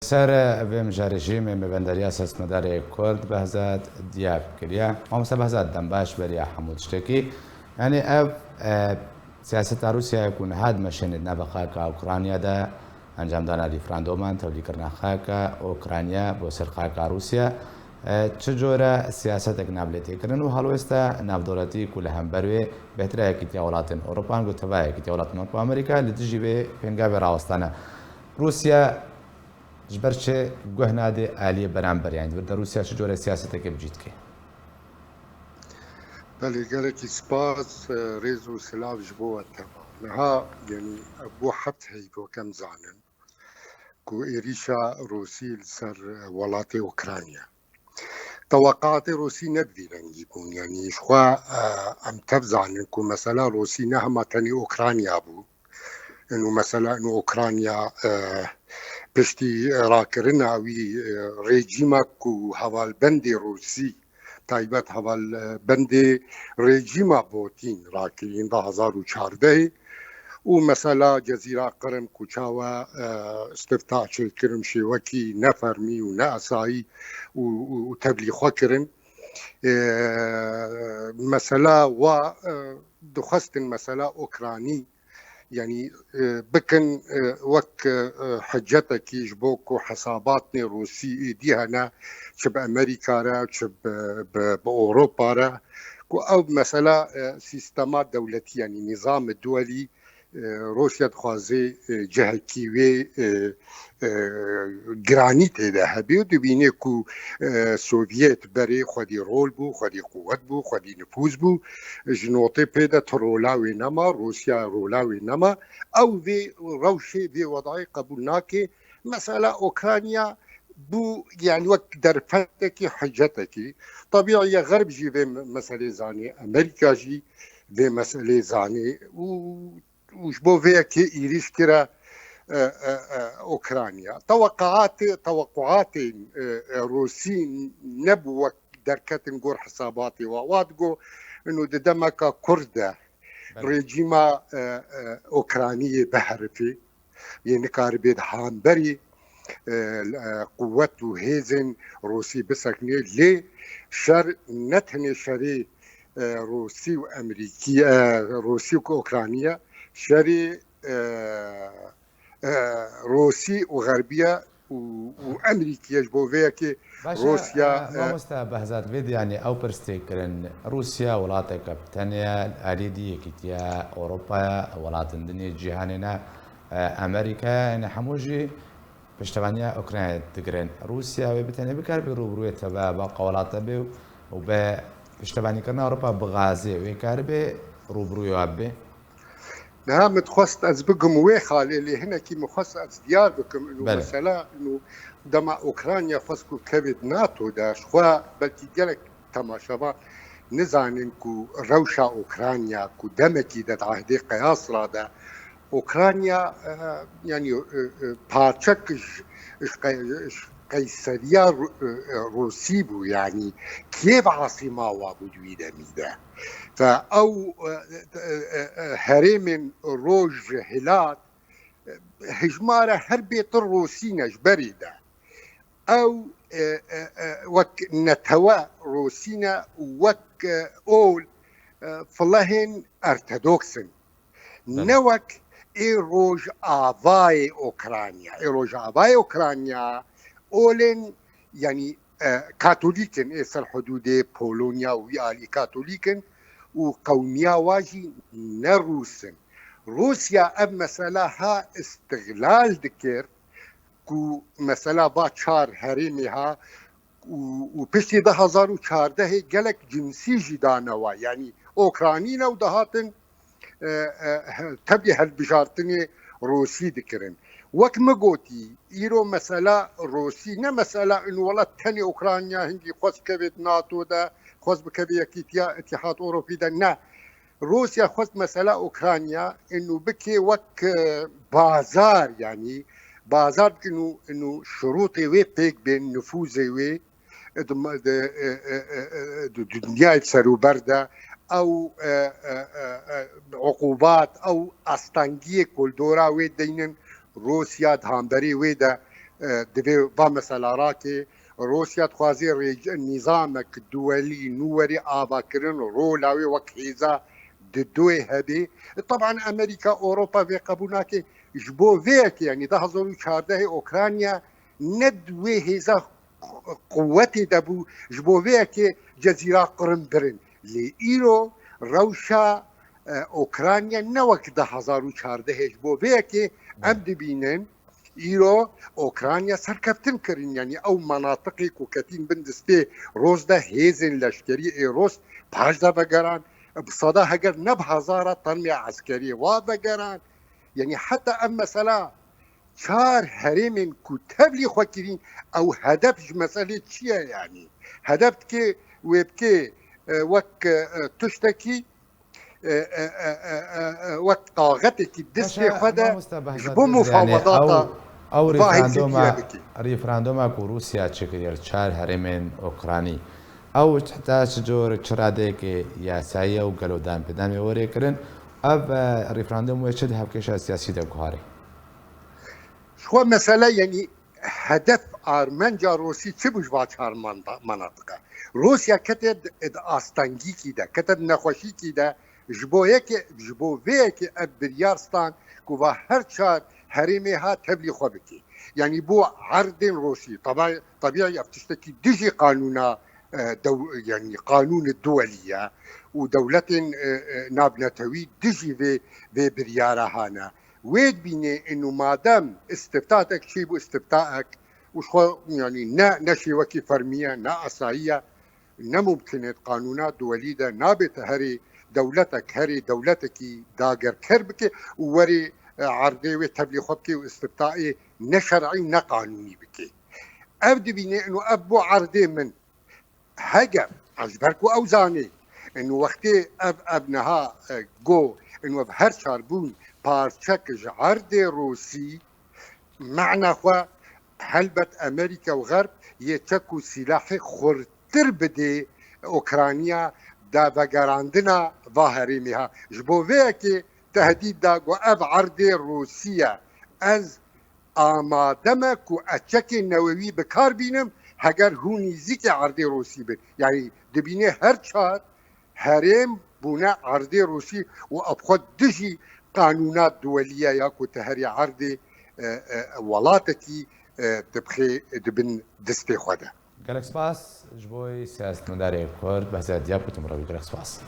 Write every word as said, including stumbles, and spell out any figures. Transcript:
Ser vê mijarê jî me mêvendariya siyasetmedarê Kurd Behzad Diyab kiriye. Mamoste Behzad, dem baş beriya hemû tiştekî. Yanî ev, e, siyaseta Rûsyayê ku niha dimeşêne di nava xaka Ukrayna de, encamdana referanduman, tevlîkirina xaka Ukrayna bo ser xaka Rûsya, e, çi cure siyasetek nav lê tê kirin û helwêsta navdewletî ku li hember wê bêhtir e Yekîtiya Welatên Ewropan, ku teva Yekîtiya Welatên Ewropa Amerîka li dijî vê pêngavê rawestane. Rûsya ji ber çi guh nade aliyê beramber, yanî di vir de Rûsya çi cure siyasetekê bi cî dike? Belê, gelekî spas, e, rêz û silav ji bo we teva. Niha, yanî, bû heft heyv wek em zanin ku êrîşa Rûsî li ser, e, welatê Ukrayna. Teweqatê Rûsî ne bi vî rengî bûn. Yanî ji xwe, e, em tev zanin ku mesela Rûsî ne hema tenê Ukrayna bû. Ino mesela ino Ukrayna, e, piştî rakirina wî, e, rejîma ku hevalbendê Rûsî, taybet hevalbendê rejîma Putin rakirîn du hezar û çardeh û mesela Cezîra Qrim ku çawa, e, istifta çêkirin şêwekî ne fermî û ne esayî û, û, û tevlî xwe kirin. E, mesela wa, e, dixwestin mesela Okranî, yanî, e, bikin, e, wek, e, hiccetekî ji bo ku hesabatnê Rûsî êdî hene, çi bi Amerîka re, çi bi, bi, bi Ewropa re, ku ew mesela, e, sîstema dewletî, yanî nîzamê duwelî, e, Rûsya dixwaze, e, cihekî wê, e, e, giranî tê de hebe û dibîne ku, e, Sovyet berê xwedî rol bû, xwedî quwet bû, xwedî nifûz bû. Ji notê pê de ti rola wê nema, Rûsya rola wê nema. Ew vê rewşê, vê wedayê qebûl nake. Mesela Ukrayna bû, yanî wek derfetekî, hiccetekî. Tebî ye Xerb jî vê me-, meselê zanê, Amerîka jî vê meselê zanê û û ji bo vê yekê êrîş kire, e, e, e, Ukrayna. Teweqatê, teweqatên, e, e, Rûsî nebû wek derketin gor hesabatê wa. Wa digo, ino di demeka kurt de Belê. rejîma, e, e, Ukrayniyê biherife, yê nikaribe di hemberî, e, e, quwet û hêzên Rûsî bisekine. Lê şer ne tenê şerê e, Rûsî û Emerîkî, e, Rûsî û Ukrayniye, şerî, e, e, Rûsî û Xerbiye û, û Emerîkiye ji bo vê yekê Baş e, Rûsya, e, e, mamoste Behzat, vê de yanî ew pirs tê kirin, Rûsya welateke bi tenê ye, alî dî Yekîtiya Ewropaya, welatên din ê cîhanê ne, e, Amerîka, yanî hemû jî piştevaniya Ukraynayê digirin. Rûsya wê bi tenê bikaribe rûbirûyê teva, ba qewalate bê û be piştevanîkirina Ewropa bi gazê wê karibe rûbirûya bibe? Niha min dixwest ez bigim wê xalê, lê hinekî min xwest ez diyar bikim. Ino Belê. mesela, ino dema Ukrayna xwest ku kevê di NATO de, ji xwe belkî gelek temaşevan nizanin ku rewşa Ukrayna ku demekî de di ehdê qeyasra de Ukrayna, e, yanî, e, e, parçek ji, ji qe-, ji qeyseriya Ru-, e, e, Rûsî bû, yanî Kiev asîma wa bû di wî demî de. Fe ew, e, e, e, e, herêmên roj hilat, e, hejmara her bêtir Rûsî ne ji berê de. Ew, e, e, e, wek netewe Rûsî ne û wek, e, ol, e, filehên ortodoks in. Belê. Ne wek ê Rojavayê Ukrayna. Ê Rojavayê Ukrayna olên, yanî, e, Katolîk in, ê ser hudûdê Polonya û wî alî Katolîk in û qewmiya wa jî ne Rûs in. Rûsya ev mesela ha îstixlal dikir ku mesela va çar herêmê ha û, û piştî du hezar û çardehê gelek cinsî jî dane wa. Yanî Okranî ne û dihatin, e, e, he-, tevlî hilbijartinê Rûsî dikirin. Wek min gotî, îro mesela Rûsî ne mesela in welat tenê Ukrayna hingî xwest kevê NATO de, xwest bikevê Yekîtiya Îtîhat Ewropî de, ne. Rûsya xwest mesela Ukrayna ino bike wek, e, bazar, yanî bazar bikin û ino şirûtê wê pêk bên, nifûzê wê, e, di, di, e, e, e, e, di dinyayê serûber de ew, e, e, e, e, uqubat, ew astengiyê ku li dora wê deynin Rûsya di hemberê wê de e, divê va mesela rakê. Rûsya dixwazê rêc-, nîzamek duwelî nû werê avakirin, rola wê wek hêza di doyê hebê. Taban Amerîka, Ewropa vê qebûl nake. Ji bo vê yekê, yanî du hezar û çardehê Ukrayna ne di wê hêza quwetê de bû, ji bo vê yekê Cezîra Qrim birin. Lê îro rewşa, e, Ukrayna ne wek du hezar û çardehê, ji bo vê yekê em dibînin îro Ukrayna serkeftin kirin, yanî ew menatiqê ku ketîn bin distê Rûs de hêzên leşkerî ê Rûs paş de vegeran, bi seda heger ne bi hezara tenmê eskeriyê wa vegeran. Yanî heta ev mesela çar herêmên ku tevlî xwe kirîn, ew hedef ji meselê çi ye yanî? Hedef dike wê bike, e, wek, e, e, tiştekî, e, e, e, e, e, e, wek taxetekî distê Paşa, xwe de mamoste ji Behzat bo Dêdî, yanî mufawedata ew, ew va hêzê referanduma, tire bike. Referanduma ku Rûsya çêkiriye li çar herêmên Ûkranî, ew heta çi cor, çi radeyekê yasayî ye û gelo danpêdan wê were kirin? Ev, e, referandum wê çi di hevkêşa siyasî de guharê? Ji xwe mesele, yanî hedef armenca Rûsî çi bû ji va çar manda-, manatiqe? Rûsya kete di, di astengîkî de, kete di nexweşîkî de, ji bo yekê, ji bo vê yekê ev biryar stan ku va her çar herêmê ha tevlî xwe bike. Yanî bo erdên Rûsî, taba-, tebîî ev tiştekî dijî qanûna, e, dew-, yanî qanûnê duwelî ye û dewletên, e, e, navnetewî dijî vê, vê biryara hane. Wê dibînê inu madem îstîftaek çêbû, îstîftaek û xwe, yanî ne, ne şêwekî fermî ye, ne asayî ye, ne mumkin e, qanûna duwelî de nabe te herê dewletek, herê dewletekî dagerker bike û werê, e, erdê wê tevlî xwe bike û îstîftaê ne şer'î û ne qanûnî bike. Ev dibîne inu ev bo erdê min. Heger, ez ji ber ku ew zanê, inu wextê ev, ev niha, e, go, inu ev her çar bûn parçek ji erdê Rûsî, mehna xwe helbet Amerîka û Xerb yê çek û sîlahê xurtir bidê Ukrayna da vegerandina va herêmê ha. Ji bo vê yekê tehdîd da ku ev erdê Rûsî ye. Ez amade me ku ez çekên newewî bi kar bînim, heger hûn nîzîkê erdê Rûsî bin. Yanî dibîne her çar herêm bûne erdê Rûsî û ev xwe dijî qanûna duwelî ye ya ku te herî erdê, e, e, welatekî, e, dibixê di bin distê xwe de. Gelek spas ji bo siyasetmedarê Kurd, Behzat Diyab, ku tu min re bû. Gelek spas.